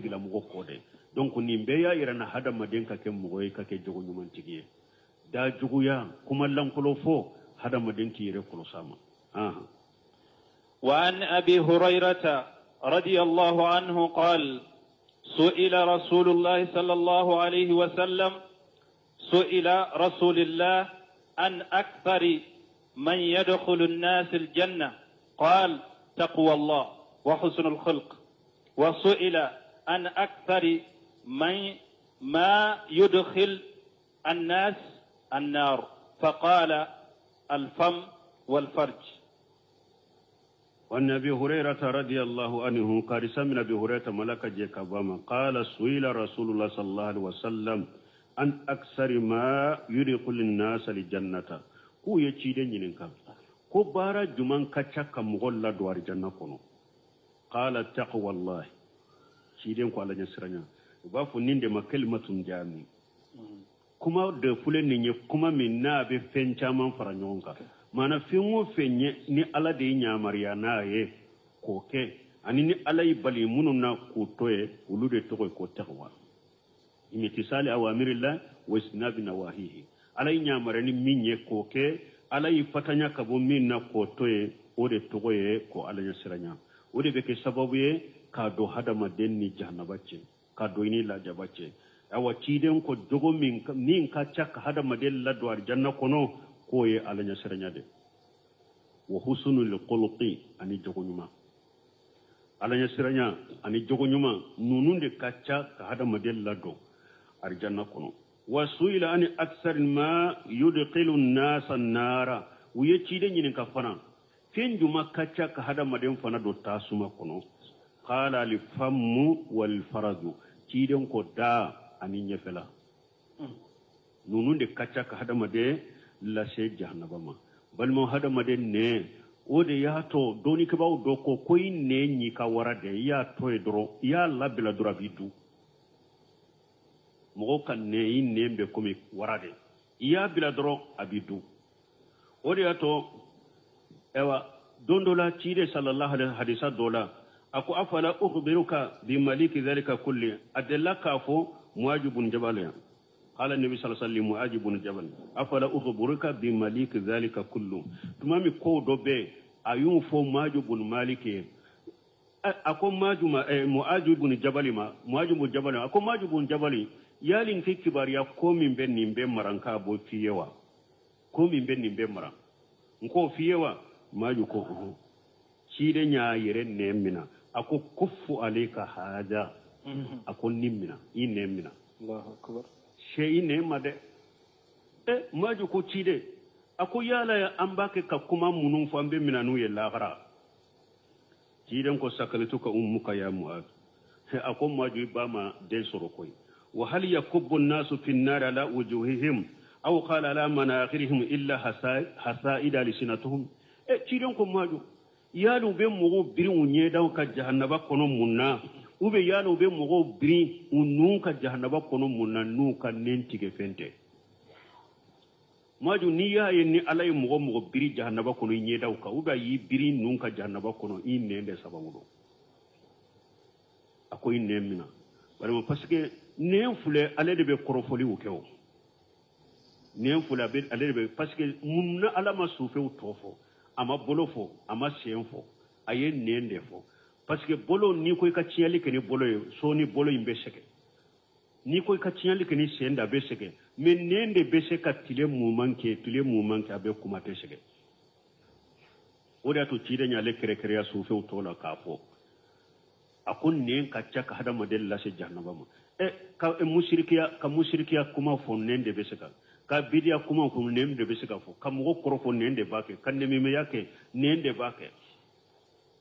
tigilamɔgɔ kɔ dɛ. Donc nin bɛɛ y'a yira na hadamaden ka kɛ mɔgɔ ye, ka kɛ jogo ɲumantigi ye. Da juguya, kuma lankolon fɔ, hadamaden k'i yɛrɛ kɔlɔsi a ma. وعن أبي هريرة رضي الله عنه قال سئل رسول الله صلى الله عليه وسلم سئل رسول الله عن أكثر من يدخل الناس الجنة قال تقوى الله وحسن الخلق وسئل عن أكثر من ما يدخل الناس النار فقال الفم والفرج. وعن أبي هريرة رضي الله عنه قال من أبي هريرة ملك جيكاباما قال سئل رسول الله صلى الله عليه وسلم عن أكثر ما يدخل الناس الجنة. K'u ye ciden ɲininka ko baara juman ka ca ka mɔgɔ ladon arijanna kɔnɔ. Qala taqwa Allah, ciden ko ala ɲɛsiranya. U b'a fɔ nin de ma kalimatun jami, kuma de filɛ nin ye, kuma min n'a bɛ fɛn caman fara ɲɔgɔn kan. Maana fɛn o fɛn ye ni ala de ye yamaruya n'a ye k'o kɛ, ani ni ala y'i bali minnu na k'o to ye, olu de tɔgɔ ye ko taqwa. Imtisali awamirillah wa ijtinabi nawahihi. Ala ye yamaruya ni min ye k'o kɛ, ala y'i fatanya ka bɔ min na k'o to ye, o de tɔgɔ ye ko ala ɲɛsiranya. O de bɛ kɛ sababu ye k'a don hadamaden ni jahanaba cɛ, k'a don i ni lajaba cɛ. Awa, ciden ko jogo min ka ca ka hadamaden ladon arijanna kɔnɔ, k'o ye ala ɲɛsiranya de. Wa husnul khuluqi, ani jogo ɲuman. Ala ɲɛsiranya ani jogo ɲuman, ninnu de ka ca ka hadamaden ladon arijanna kɔnɔ. Wa suila ani aksari ma yudkhilu nasa nara, u ye ciden ɲininka fana fɛn juma ka ca ka hadamaden fana don tasuma kɔnɔ. Qala alfamu walfaraju, ciden ko da ani ɲɛfɛla, ninnu de ka ca ka hadamaden lase jahanaba ma. Balimaw, hadamaden nɛn, o de y'a to dɔnnikɛbaaw dɔ ko ko i nɛn y'i ka wara de, i y'a to yen dɔrɔn, i y'a labila dɔrɔn, a b'i dun. Mɔgɔw ka nɛn, i nɛn bɛ komi wara de, i y'a bila dɔrɔn, a b'i dun. O de y'a to, ayiwa, don dɔ la, ciden sallallahu alaihi hadisa dɔ la, a ko afala ukhbiruka bi maliki dhalika kulli. A delila k'a fɔ Muaji bun Jabal yan. Qala nabi sallallahu alaihi wasallam Muaji bun Jabal afala ukhbiruka bi maliki dhalika kullu. Tuma min kow dɔ bɛ a y'u fɔ Muaji bun Malik ye, a ko Maju ma, Muaji bun Jabal ma, Muaji bun Jabal, a ko Muaji bun Jabal, yali n tɛ kibaruya ko min bɛ nin bɛ mara n k'a bɔ f'i ye wa? Ko min bɛ nin bɛ mara, n k'o f'i ye wa? Maju ko ɔhɔn. Ciden y'a yɛrɛ nɛn minɛ, a ko kufu alayka hada, a ko ni minɛ, i nɛn minɛ. Sɛ i nɛn ma dɛ. Maju ko ciden, a ko yala an b'a kɛ ka kuma minnu fɔ, an bɛ minɛ n'u ye lahara? Ciden ko sakalatuka ummuka ya Muad. A ko Maju, i ba ma den sɔrɔ koyi. Wa hal yakubbu nnasu fi nnari ala wujuhihim aw qala ala manakhirihim illa hasaida alsinatuhum. Ciden ko Maju, yali u bɛ mɔgɔw biri u ɲɛdaw ka jahanaba kɔnɔ mun na, u bɛ yali u bɛ mɔgɔw biri u nun ka jahanaba kɔnɔ mun na, n'u ka nɛn tigɛ fɛn tɛ? Maju, n'i y'a ye ni ala ye mɔgɔ mɔgɔ biri jahanaba kɔnɔ i ɲɛdaw kan, ou bien y'i biri nun ka jahanaba kɔnɔ, i nɛn de sababu don. A ko i nɛn minɛ walima, parce que nɛn filɛ, ale de bɛ kɔrɔfɔliw kɛ. O nɛn filɛ, a bɛ ale de bɛ, parce que mun na ala ma sufɛw tɔ fɔ? A ma bolo fɔ, a ma sen fɔ, a ye nɛn de fɔ. Parce que bolo, n'i ko i ka tiɲɛli kɛ ni bolo ye, sɔɔni bolo in bɛ sɛgɛn. N'i ko i ka tiɲɛli kɛ ni sen da, a bɛ sɛgɛn. Mais nɛn de bɛ se ka tile muman kɛ, tile muman kɛ, a bɛ kuma tɛ sɛgɛn. O de y'a to ciden y'ale kɛrɛkɛrɛya sufɛw tɔ la k'a fɔ. A ko nɛn ka ca ka hadamaden lase jahanaba ma. Ka musirikiya, ka musirikiya kuma fɔ, nɛn de bɛ se ka bidiya kuma fɔ, nɛn de bɛ se ka fɔ, ka mɔgɔ kɔrɔfɔ, nɛn de b'a kɛ, ka nɛmɛmɛya kɛ, nɛn de b'a kɛ,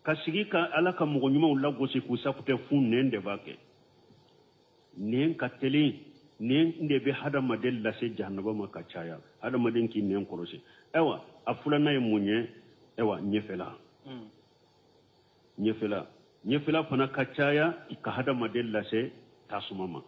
ka sigi ka ala ka mɔgɔ ɲumanw lagosi k'u sakutɛ fun, nɛn de b'a kɛ. Nɛn ka teli, nɛn de bɛ hadamaden lase jahanaba ma ka caya. Hadamaden k'i nɛn kɔlɔsi. Ayiwa, a filanan ye mun ye? Ayiwa, ɲɛfɛla, ɲɛfɛla, ɲɛfɛla fana ka caya ka hadamaden lase tasuma ma,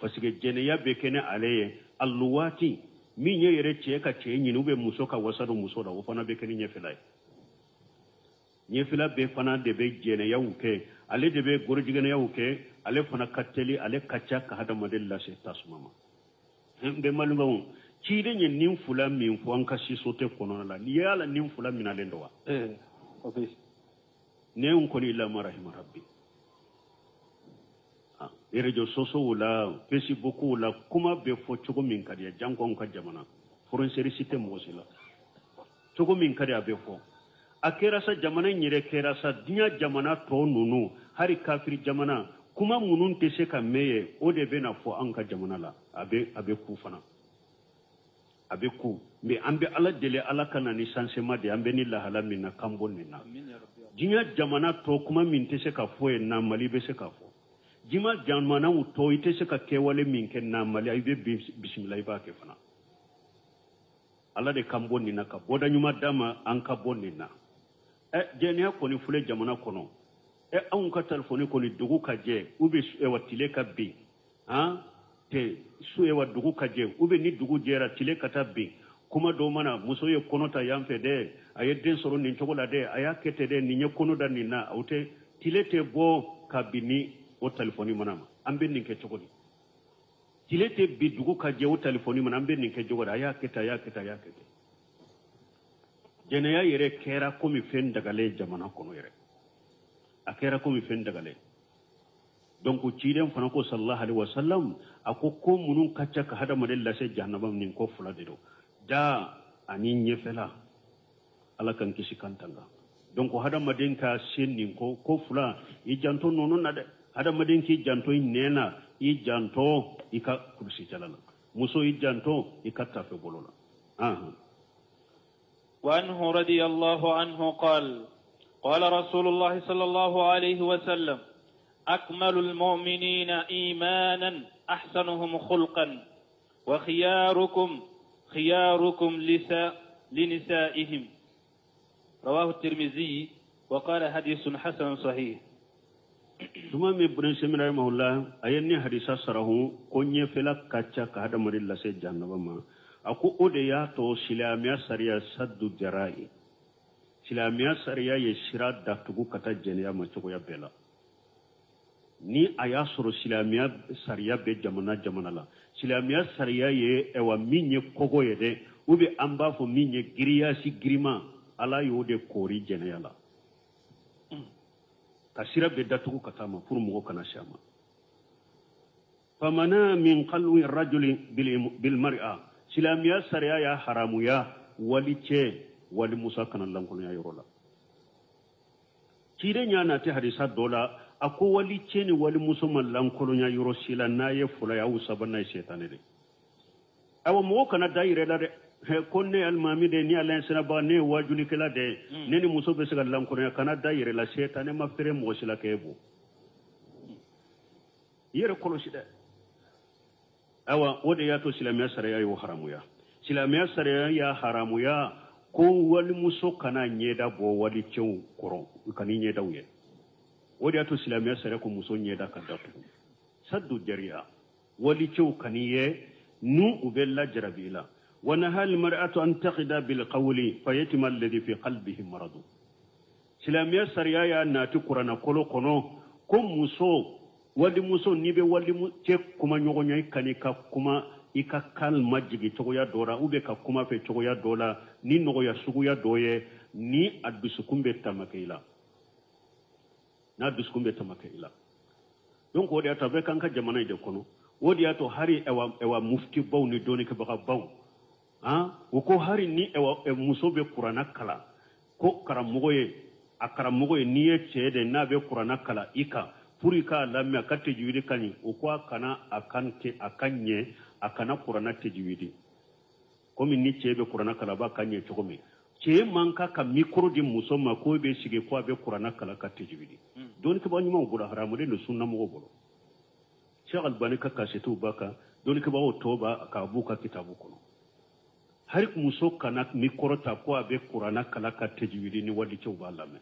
parce que jɛnɛya bɛ kɛ ni ale ye. Aluwaati min ye yɛrɛ cɛ ka cɛ ɲini, ou bien muso ka wasa don muso la, o fana bɛ kɛ ni ɲɛfɛla ye. Ɲɛfɛla bɛɛ fana de bɛ jɛnɛyaw kɛ, ale de bɛ gorojigɛnɛyaw kɛ, Ale fana ka teli, ale ka ca ka hadamaden lase tasuma ma. N bɛ balimaw, ciden ye nin fila min fɔ an ka société kɔnɔna la, n'i y'a la nin fila minalen don wa? Ne n kɔni illa ma rahima rabbi. Réseaux sociaux la, Facebook la, kuma bɛ fɔ cogo min ka di ye, janko anw ka jamana frontière si tɛ mɔgɔ si la, cogo min ka di a bɛ fɔ. A kɛra sa jamana in yɛrɛ kɛra sa diɲɛ jamana tɔ ninnu, hali kafiri jamana, kuma minnu tɛ se ka mɛn ye, o de bɛ na fɔ an ka jamana la. A bɛ ku fana, a bɛ ku. Mais an bɛ Ala deli, Ala ka na ni changement de ye. An bɛ ni lahala min na, k'an bɔ nin na. Diɲɛ jamana tɔ, kuma min tɛ se ka fɔ yen na, Mali bɛ se ka fɔ. Diɲɛ jamanaw tɔ, i tɛ se ka kɛwale min kɛ na Mali, i bɛ bisimila, i b'a kɛ fana. Ala de k'an bɔ nin na, ka bɔda ɲuman d'an ma, an ka bɔ nin na. Jɛnɛya kɔni filɛ jamana kɔnɔ. Anw ka telefɔni kɔni, dugu ka jɛ ou bien wa tile ka bin, han te su wa dugu ka jɛ ou bien ni dugu jɛra tile ka taa bin, kuma dɔw mana muso ye kɔnɔ ta yan fɛ dɛ, a ye den sɔrɔ nin cogo la dɛ, a y'a kɛ ten dɛ, nin ye kɔnɔ da nin na, o tɛ tile tɛ bɔ ka bin ni o telefɔni mana ma. An bɛ nin kɛ cogo di? Tile tɛ bi dugu ka jɛ o telefɔni mana, an bɛ nin kɛ cogo di? A y'a kɛ ten, a y'a kɛ ten, a y'a kɛ ten. Jɛnɛya yɛrɛ kɛra komi fɛn dagalen jamana kɔnɔ yɛrɛ, a kɛra komi fɛn dagalen. Donc ciden fana ko sallallahu alaihi wasallam, a ko ko minnu ka ca ka hadamaden lase jahanama, nin ko fila de don, da ani ɲɛfɛla. Ala k'an kisi k'an tanga. Donc hadamaden ka se nin ko ko fila, i janto ninnu na dɛ. Hadamaden k'i janto i nɛn na, i janto i ka kurusijala la, muso i janto i ka tafe bolo la. وعنه رضي الله عنه قال قال رسول الله صلى الله عليه وسلم أكمل المؤمنين إيمانا أحسنهم خلقا وخياركم خياركم لنسائهم. رواه الترمذي وقال حديث حسن صحيح. Tuma min Ibn Semi rahimahullah a ye ni hadisa sarahu ko ɲɛfɛla ka ca ka hadamaden lase jahanama ma, a ko o de y'a to silamɛya sariya saddu jara'i, silamɛya sariya ye sira datugu ka taa jɛnɛya ma cogoya bɛɛ la. Ni a y'a sɔrɔ silamɛya sariya bɛ jamana jamana la, silamɛya sariya ye ɛwa min ye kogo ye dɛ, ou bien an b'a fɔ min ye giriyasi girima, Ala y'o de koori jɛnɛya la ka sira bɛɛ datugu ka taa ma pour mɔgɔ kana se a ma. Famana min qalwi rajuli bil mar'a, silamɛya sariya y'a haramuya wali cɛ wali musa kana lankolonya yɔrɔ la. Ciden y'a nati hadisa dɔ la, a ko wali cɛ ni wali muso ma lankolonya yɔrɔ si la, n'a ye fila ye aw sabanan ye sɛtanɛ de. Awa mɔgɔ kana da yɛrɛ la dɛ, ko ne alimami de, ni ala sinabaga, ne ye wajulikɛla de, ne ni muso bɛ se ka lankolonya, kana da yɛrɛ la, sɛtanɛ ma feere mɔgɔ si la k'e bɔ. I yɛrɛ kɔlɔsi dɛ. Awa o de y'a to silamɛya sariya y'o haramuya. Silamɛya sariya y'a haramuya ko walimuso kana ɲɛda bɔ walicɛw kɔrɔ, kan'i ɲɛdaw ye. O de y'a to silamɛya sariya ko muso ɲɛda ka datugu, saddu jariya, walicɛw kan'i ye n'u u bɛ lajarabi i la. Wa nahal mar'atu an taqida bil qawli fayatima alladhi fi qalbihi maradu. Silamɛya sariya y'a nati kuranna kolo kɔnɔ ko muso walimuso n'i bɛ walicɛ kuma ɲɔgɔnya, i kan'i ka kuma i ka kan majigin cogoya dɔ la, ou bien ka kuma fɛ cogoya dɔ la ni nɔgɔya suguya dɔ ye, ni a dusukun bɛ tamakɛ i la, n'a dusukun bɛ tamakɛ i la. Donc o de y'a to a bɛ k'an ka jamana in de kɔnɔ. O de y'a to hali ɛwa muftibaw ni dɔnnikɛbagabaw, han, u ko hali ni ɛwa muso bɛ kuranna kalan, ko karamɔgɔ ye a karamɔgɔ ye, n'i ye cɛ de n'a bɛ kuranna kalan i kan pour i k'a lamɛn a ka tɛjiwidi ka ɲi, o ko a kana a kan a ka ɲɛ, a kana kuranna tɛjiwidi komi ni cɛ bɛ kuranna kalan a b'a ka ɲɛ cogo min. Cɛ man kan ka mikoro di muso ma k'o bɛ sigi ko a bɛ kuranna kalan ka tɛjiwidi. Dɔnnikɛbaga ɲumanw bolo, haramulen don sunnamɔgɔw bolo. Cheikh Albani ka kasetiw b'a kan, dɔnnikɛbagaw tɔw b'a kan, a b'u ka kitabu kɔnɔ. Hali muso kana mikoro ta ko a bɛ kuranna kalan ka tɛjiwidi ni walicɛw b'a lamɛn.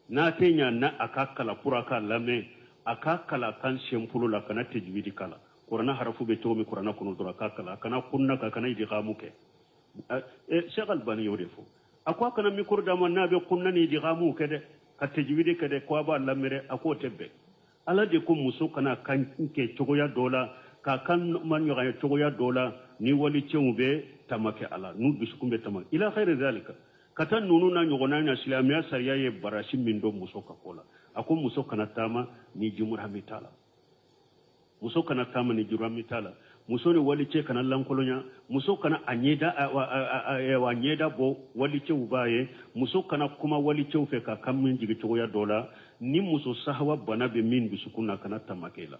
N'a tɛ ɲa na a ka kalan pour a k'a lamɛn, a ka kalan kan senpolo la, kana tɛjiwidi kalan. Kuranna harafu bɛ cogo min kuranna kɔnɔ dɔrɔn a k'a kalan, a kana kunna ka kana idigamu kɛ. Cheikh Albani y'o de fɔ, a ko a kana mikoro d'a ma n'a bɛ kunna ni idigamu kɛ dɛ, ka tɛjiwidi kɛ dɛ, ko a b'a lamɛn dɛ, a k'o tɛ bɛn. Ala de ko muso kana kan kɛ cogoya dɔ la, k'a kan maɲɔgɔnya cogoya dɔ la, ni walicɛw bɛ tamakɛ a la, n'u dusukun bɛ tama ila xayri zalika, ka taa ninnu na ɲɔgɔnna na. Silamɛya sariya ye barasi min don muso ka ko la, a ko muso kana taama ni jumurami t'a la, muso kana taama ni jurami t'a la, muso ni walicɛ kana lankolonya, muso kana a ɲɛda a ɲɛda bɔ walicɛw b'a ye, muso kana kuma walicɛw fɛ ka kan min jigin cogoya dɔ la, ni muso sahawa bana bɛ min dusukun na, kana tamakɛ la.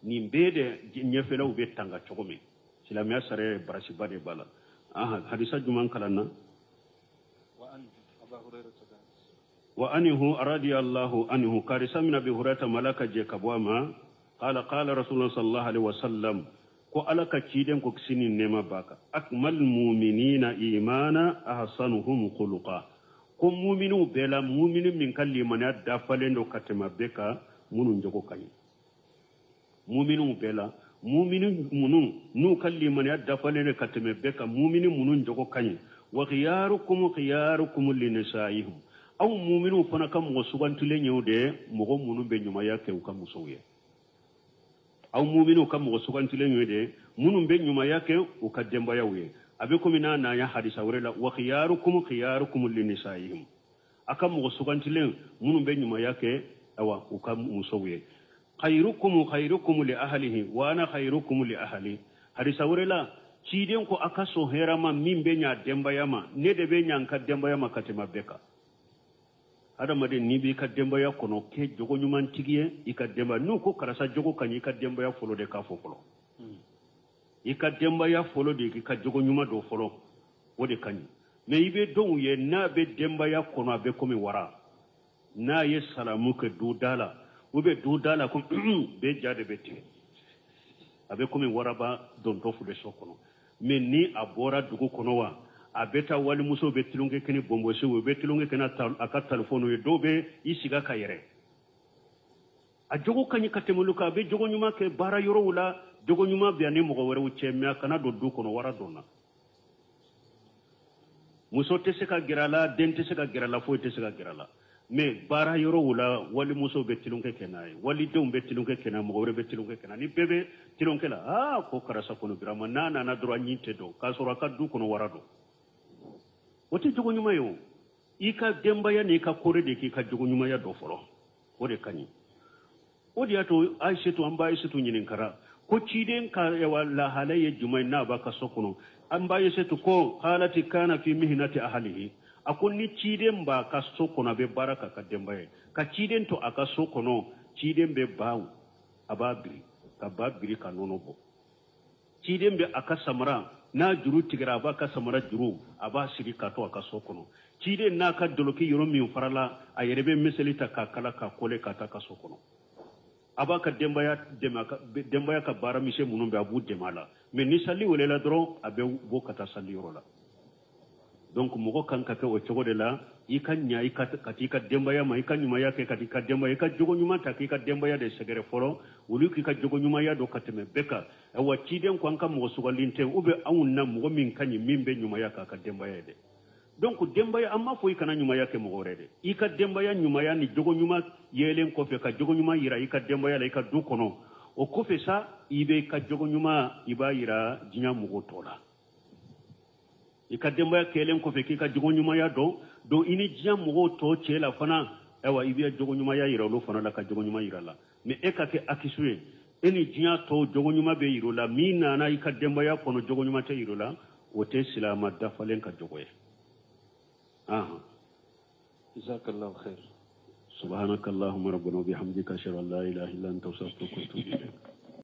Nin bɛɛ de ɲɛfɛlaw bɛ tanga cogo min, silamɛya sariya ye barasiba de b'a la. Aha, hadisa jumɛn kalanna? Wa anhu radiyallahu anhu, karisa min Abi Hurairata malaka je ka bɔ a ma, qala qala rasulullah sallallahu alaihi wasallam, ko Ala ka ciden ko, kisi ni nɛɛma b'a kan, akmal muminina imana ahsanuhum khuluqa, ko muminiw bɛɛ la, mumini min ka limaniya dafalen don ka tɛmɛ bɛɛ kan, minnu jogo ka ɲi. Muminiw bɛɛ la, mumini minnu n'u ka limaniya dafalen don ka tɛmɛ bɛɛ kan, mumini minnu jogo ka ɲi. Wa khiyarukum khiyarukum linisaihim, aw muminiw fana ka mɔgɔ sugantilen ye o de, mɔgɔ minnu bɛ ɲumanya kɛ u ka musow ye. Aw muminiw ka mɔgɔ sugantilen ye de, minnu bɛ ɲumanya kɛ u ka denbayaw ye. A bɛ komi n'a n'an ya hadisa wɛrɛ la, wa khiyarukum khiyarukum linisaihim, a ka mɔgɔ sugantilen minnu bɛ ɲumanya kɛ, awa, u ka musow ye. Khayrukum khayrukum li ahlihi wa ana khayrukum li ahli. Hadisa wɛrɛ la, ciden ko a ka sɔn hɛrɛ ma min bɛ ɲa denbaya ma, ne de bɛ ɲa n ka denbaya ma ka tɛmɛ bɛɛ kan. Adamaden, n'i b'i ka denbaya kɔnɔ, kɛ jogo ɲumantigi ye i ka denbaya. N'u ko karisa jogo ka ɲi, i ka denbaya fɔlɔ de k'a fɔ fɔlɔ. I ka denbaya fɔlɔ de k'i ka jogo ɲuman dɔ fɔlɔ, o de ka ɲi. Mais i bɛ dɔw ye, n'a bɛ denbaya kɔnɔ, a bɛ komi wara. N'a ye salamu kɛ du da la ou bien du da la, ko bɛɛ ja de bɛ tigɛ, a bɛ komi waraba dontɔ filɛ so kɔnɔ. Mais ni a bɔra dugu kɔnɔ wa, a bɛ taa, walimuso bɛ tulonkɛ kɛ ni bonbonsiw, u bɛ tulonkɛ kɛ n'a a ka telefɔniw ye, dɔw bɛ i sigi ka yɛrɛ. A jogo ka ɲi ka tɛmɛ olu kan. A bɛ jogo ɲuman kɛ baara yɔrɔw la, jogo ɲuman bɛ ani mɔgɔ wɛrɛw cɛ, mais a kana don du kɔnɔ, wara donna. Muso tɛ se ka gɛrɛ a la, den tɛ se ka gɛrɛ a la, foyi tɛ se ka gɛrɛ a la. Mais baara yɔrɔw la, walimusow bɛ tulonkɛ kɛ n'a ye, walidenw bɛ tulonkɛ kɛ n'a ye, mɔgɔ wɛrɛ bɛ tulonkɛ kɛ n'a ye, ni bɛɛ bɛ tulonkɛ la, aa, ko karisa kɔnɔ birama, n'a nana dɔrɔn, a ɲin tɛ dɔn, k'a sɔrɔ a ka du kɔnɔ wara don. O tɛ jogo ɲuman ye. O i ka denbaya n'i ka kore de k'i ka jogo ɲumanya dɔ fɔlɔ, o de ka ɲi. O de y'a to Ayisetu, an ba Ayisetu ɲininkara ko ciden ka lahala ye jumɛn ye n'a b'a ka so kɔnɔ? An ba Ayisetu ko qalati kana fi mihnati ahlihi, a ko ni ciden b'a ka so kɔnɔ, a bɛ baara k'a ka denbaya ye. Ka ciden to a ka so kɔnɔ, ciden bɛ baw, a b'a biri ka ba biri ka nɔnɔ bɔ. Ciden bɛ a ka samara, n'a juru tigɛra, a b'a ka samara juru, a b'a siri ka to a ka so kɔnɔ. Ciden n'a ka doloki yɔrɔ min farala, a yɛrɛ bɛ miseli ta k'a kala k'a kɔlɛ ka taa ka so kɔnɔ. A b'a ka denbaya dɛmɛ, denbaya ka baara misɛn minnu bɛ, a b'u dɛmɛ a la. Mais ni sali welela dɔrɔn, a bɛ bɔ ka taa sali yɔrɔ la. Donc mɔgɔ kan ka kɛ o cogo de la. I ka ɲa i ka ka t'i ka denbaya ma, i ka ɲumanya kɛ ka t'i ka denbaya, i ka jogo ɲuman ta k'i ka denbaya de sɛgɛrɛ fɔlɔ, olu k'i ka jogo ɲumanya dɔn ka tɛmɛ bɛɛ kan. Ayiwa, ciden ko an ka mɔgɔ sugandin tɛ ou bien anw na mɔgɔ min ka ɲi, min bɛ ɲumanya k'a ka denbaya ye dɛ. Donc denbaya, an m'a fɔ i kana ɲumanya kɛ mɔgɔ wɛrɛ dɛ. I ka denbaya ɲumanya ni jogo ɲuman yelen kɔfɛ, ka jogo ɲuman yira i ka denbaya la, i ka du kɔnɔ, o kɔfɛ sa, i bɛ i ka jogo ɲuman, i b'a yira diɲɛ mɔgɔ tɔ la. I ka denbaya kɛlen kɔfɛ k'i ka jogo ɲumanya dɔn, donc i ni diɲɛ mɔgɔw tɔ cɛ la fana, ayiwa, i bɛ jogo ɲumanya yira olu fana la, ka jogo ɲuman yira la. Mais e ka kɛ akisu ye, e ni diɲɛ tɔw jogo ɲuman bɛ yira o la, min nana i ka denbaya kɔnɔ, jogo ɲuman tɛ yira o la, o tɛ silamɛ dafalen ka jogo ye. Ahan. Jazakallahu khair. Subhanakallahumma rabbana wa bihamdika, ashhadu an la ilaha illa anta, astaghfiruka wa atubu ilayk.